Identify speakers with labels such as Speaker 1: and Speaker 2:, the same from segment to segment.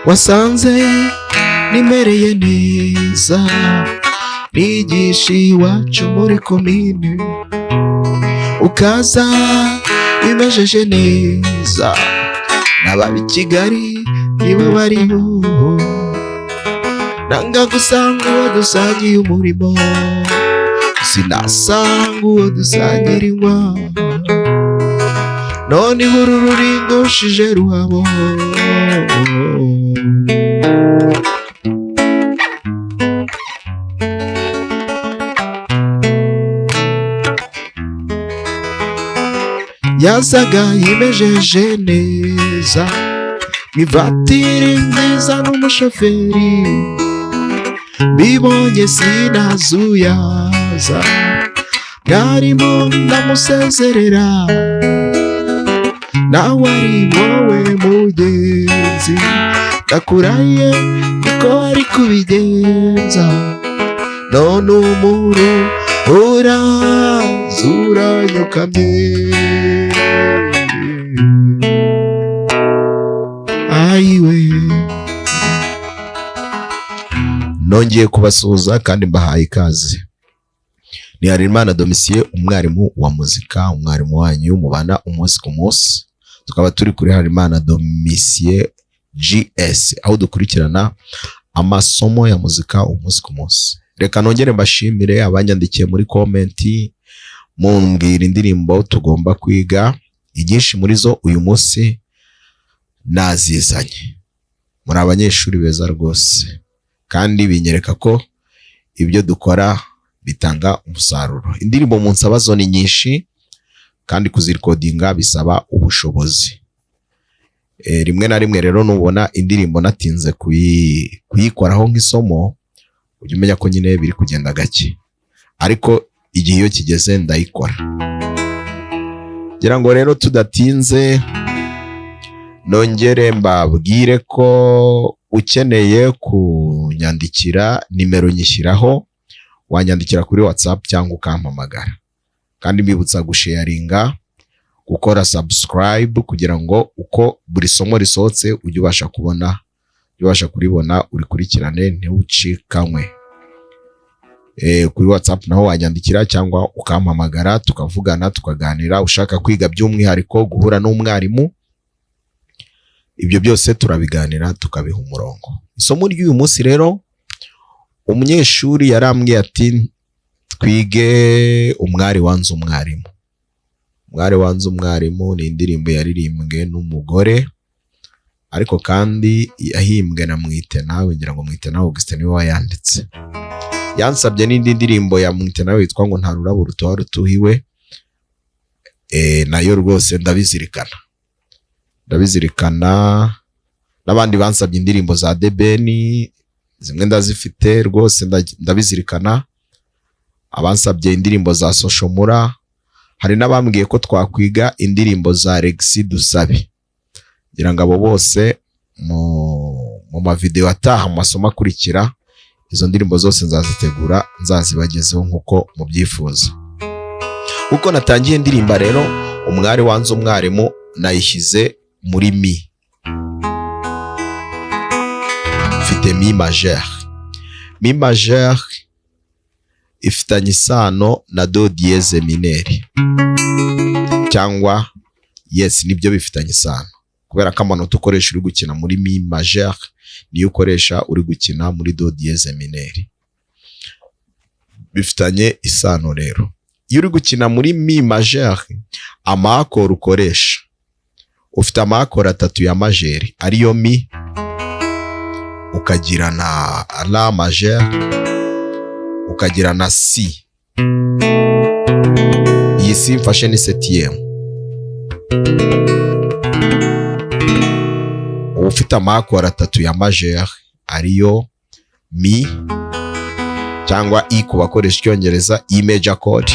Speaker 1: Wasanze nimereye neza, nigisha iwacu muri komine, ukaza wimejeje neza, n'ababa i Kigali nibo bariho. Nanga gusanga uwo dusangiye umurimo, sinasanga uwo dusangira inywa, none ihururu ringushije ruhabo. Yazaga yimejeje neza, ivatiri nziza n'umushoferi, bibonye sinazuyaza, mwarimu ndamusezerera, nawe ari wowe mugenzi, ndakurahiye niko wari kubigenza, none umuru uraza uranyokamye. Ayiwe, nongeye kubasuhuza kandi mbahaye ikaze. Ni Harerimana Domitien, umwarimu wa muzika, umwarimu wanyu mubana umunsi ku munsi. Tukaba turi kuri Harerimana Domitien GS, aho dukurikirana amasomo ya muzika umunsi ku munsi. Reka nongere mbashimire abanyandikiye muri comment mumbwira indirimbo tugomba kwiga. Inyinshi muri zo uyu munsi nazizanye. Muri abanyeshuri beza rwose, kandi binyereka ko ibyo dukora bitanga umusaruro. Indirimbo munsaba zo ni nyinshi, kandi kuzirikodinga bisaba ubushobozi. Rimwe na rimwe rero nubona indirimbo natinze kuyikoraho nk'isomo, ujye umenya ko nyine biri kugenda gake, ariko igihe iyo kigeze ndayikora. Ngira ngo rero tudatinze nongere mbabwire ko ukeneye kunyandikira nimero nyishyiraho, wanyandikira kuri WhatsApp cyangwa ukampamagara. Kandi mbibutsa gusharinga, gukora subscribe, kugira ngo uko buri somo risohotse ujye ubasha kubona, ujye ubasha kuribona, urikurikirane ntiwucikanywe. Kuri WhatsApp naho wanyandikira cyangwa ukampamagara, tukavugana, tukaganira. Ushaka kwiga by'umwihariko guhura n'umwarimu, ibyo byose turabiganira tukabiha umurongo. Isomo ry'uyu munsi rero, umunyeshuri yarambwiye ati twige Umwari wanze umwarimu. Umwari wanze umwarimu ni indirimbo yaririmbwe n'umugore, ariko kandi yahimbwe na Mwitenawe, ngira ngo Mwitenawe Augustin niwe wayanditse. Yansabye n'indi ndirimbo ya Mwitenawe yitwa ngo Nta rurabo rutoha rutuhiwe, nayo rwose ndabizirikana, ndabizirikana. N'abandi bansabye indirimbo za The Ben, zimwe ndazifite rwose, ndabizirikana. Abansabye indirimbo za Social Mula, hari n'abambwiye ko twakwiga indirimbo za Alexis Dusabe. Ngira ngo abo bose mu mavideo ataha, mu masomo akurikira, izo ndirimbo zose nzazitegura, nzazibagezeho nk'uko mubyifuza. Uko natangiye ndirimba rero Umwari wanze umwarimu, nayishyize muri mi, mfite mi majeur. Mi majeur ifitanye isano na do dièse mineur, cyangwa yes, nibyo bifitanye isano, kubera ko amanota ukoresha uri gukina muri mi majeur niyo ukoresha uri gukina muri do dièse mineur, bifitanye isano. Rero iyo uri gukina muri mi majeur, ama accord ukoresha, ufite ama accord atatu ya majeur, ariyo mi, ukagira na la majeur, ukagira na si. Iyi si mfashe ni septième. Uba ufite ama accord atatu ya majeur, ariyo mi, cyangwa E ku bakoresha icyongereza, E major chord,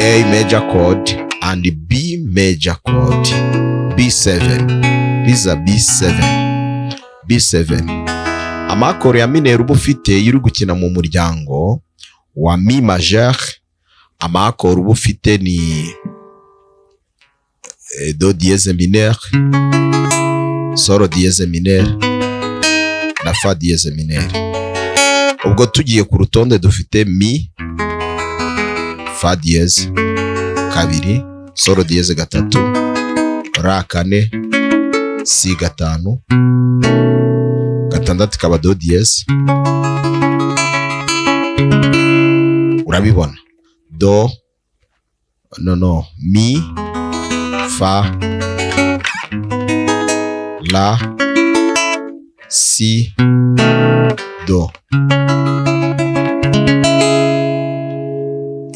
Speaker 1: A major chord and B major chord, B7. These are B7, B7. Ama accord ya mineur uba ufite iyo uri gukina mu muryango wa mi majeur, ama accord uba ufite ni Do dièse mineur, sol dièse mineur na fa dièse mineur. Ubwo tugiye ku rutonde, dufite mi, fa dièse kabiri, sol dièse gatatu, la kane, si gatanu, gatandatu ikaba do dièse. Urabibona, do, no, no, mi, fa, la, si, do.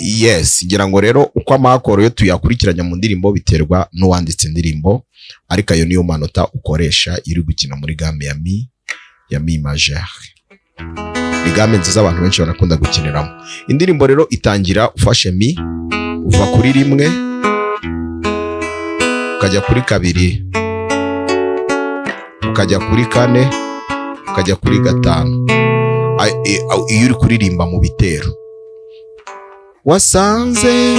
Speaker 1: Yes, ngira ngo rero uko ama accord yo tuyakurikiranya mu ndirimbo biterwa n'uwanditse indirimbo, ariko ayo niyo manota ukoresha iyo uri gukina muri gamme ya mi majeur. Ni gamme nziza, abantu benshi barakunda gukiniramo. Indirimbo rero itangira ufashe mi, uva kuri rimwe ukajya kuri kabiri, ukajya kuri kane, ukajya kuri gatanu. Iyo uri kuririmba mu bitero, wasanze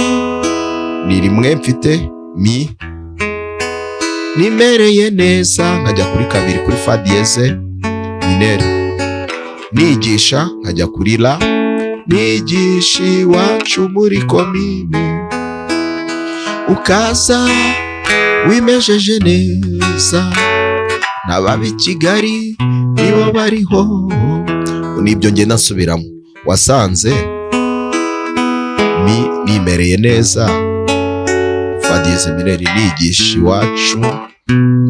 Speaker 1: ni rimwe mfite mi, nimereye neza, nkajya kuri kabiri kuri fa dièse mineur, nigisha nkajya kuri la, nigisha iwacu muri komine, ukaza wimejeje neza, n'ababa i Kigali nibo bariho. Nibyo ngenda nsubiramo: wasanze mi, nimereye neza, fa dièse mineur, nigisha iwacu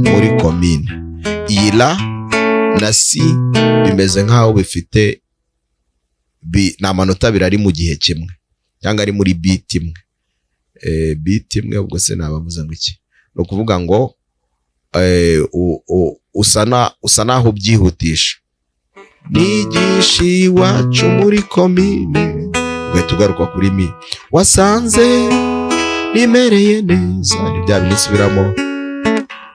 Speaker 1: muri komine. Iyi la na si bimeze nk'aho bifite ni amanota abiri ari mu gihe kimwe cyangwa ari muri beat imwe. Beat imwe ubwo se nabavuze ngo iki? Ni ukuvuga ngo usa naho ubyihutisha, nigisha iwacu muri komine, ugahita ugaruka kuri mi, wasanze nimereye neza, ni bya bindi nsubiramo,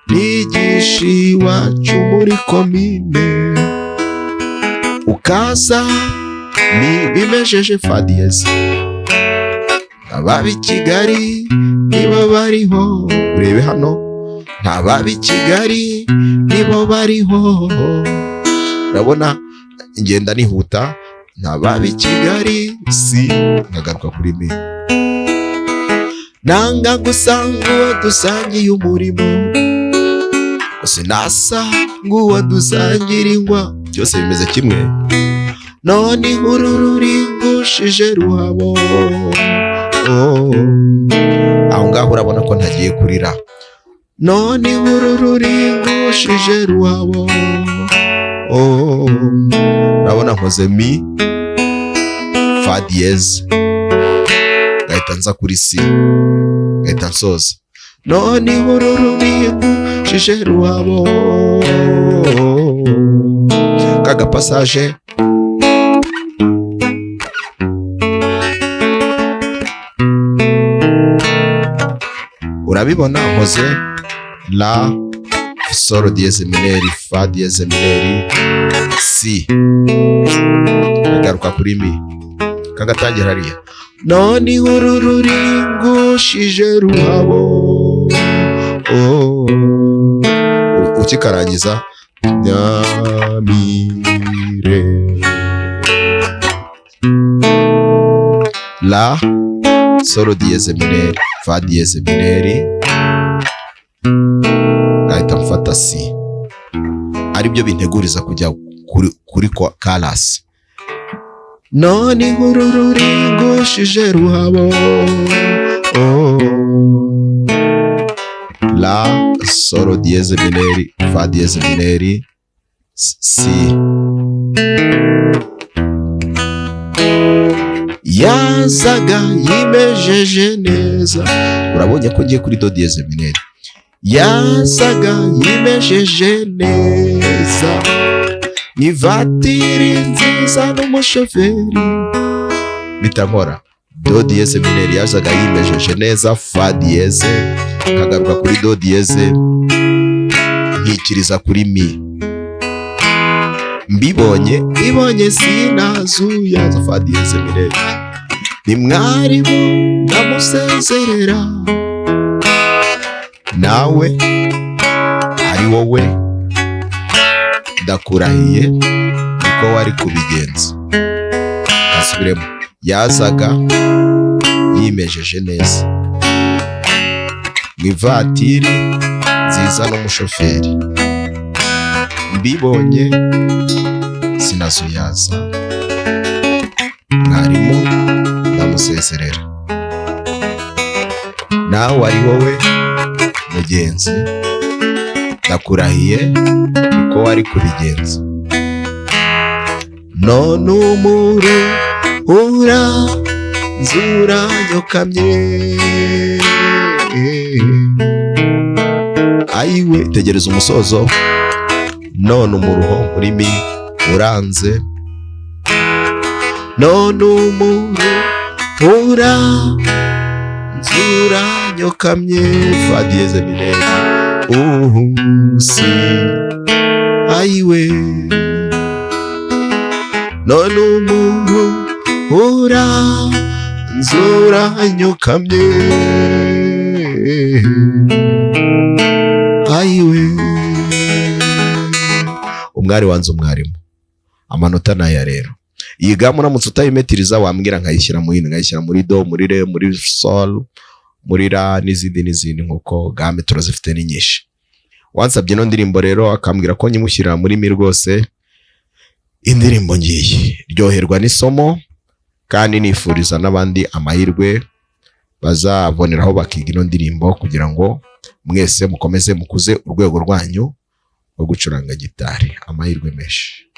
Speaker 1: nigisha iwacu muri komine, ukaza mi bimejeje fa dièse, ababa i Kigali nibo bariho. Urebe hano, ntababa i Kigali nibo bariho. Urabona ngenda nihuta, ntababa i Kigali, si, nkagaruka kuri mi, nanga gusanga uwo dusangiye umurimo, sinasa nguwo dusangira ingwa, byose bimeze kimwe. None ihururu ringushije ruhabo. Oh. Aho ngaho urabona ko ntagiye kurira. None ihururu ringushije ruhabo. Oh. Urabona nkoze mi, fa dièse, ngahita nza kuri si, ngahita nsoza, none ihururu ringushije ruhabo, kaga passage. Urabibona nkoze la, sol dièse mineur, fa dièse mineur, si, ngaruka kuri mi, kagatangira hariya, none ihururu ringushije ruhabo. Oh. Ukikarangiza nyamire la, sol dièse mineur, fa dièse mineur, ngahita mfata si, aribyo binteguriza kujya kuri chorus. None ihururu ringushije ruhabo. Oh. La, sol dièse mineur, fa dièse mineur, si. Yazaga yimejeje neza. Urabonye ko ngiye kuri do dièse mineur. Yazaga yimejeje neza, ivatiri nziza n'umushoferi. Mpita nkora do dièse mineur, yazaga yimejeje neza, fa dièse, kagaruka kuri do dièse, nkikiriza kuri mi. Mbibonye mbibonye sinazuyaza, fa dièse mineur, ni mwarimu ndamusezerera. Nawe ari wowe, ndakurahiye, niko wari kubigenza. Gasubiremo. Yazaga yimejeje neza mu ivatiri nziza n'umushoferi. Mbibonye sinazuyaza, mwarimu ndamusezerera. Nawe ari wowe mugenzi, ndakurahiye, niko wari kubigenza. None umuru uranzura nyokamye. Ayiwe, tegereza umusozo. None umuruho urimi uranze. None umuru uranzura nyokamye. Fa dièse mineur uhusi. Ayiwe, none umuntu uranzura nyokamye. Ayiwe, umwari wanze umwarimu. Amanota naya rero. Iyi gamme uramutse utayimetiriza wambwira nkayishyira mu yindi, nkayishyira muri do, muri re, muri sol, muri la n'izindi n'izindi, nkuko gamme turazifite ni nyinshi. Wansabye ino ndirimbo rero akambwira ko nyimushyirira muri mi, rwose indirimbo ngiye. Ryoherwa n'isomo, kandi nifuriza n'abandi amahirwe bazaboneraho bakiga ino ndirimbo, kugira ngo mwese mukomeze mukuze urwego rwanyu rwo gucuranga gitari. Amahirwe menshi.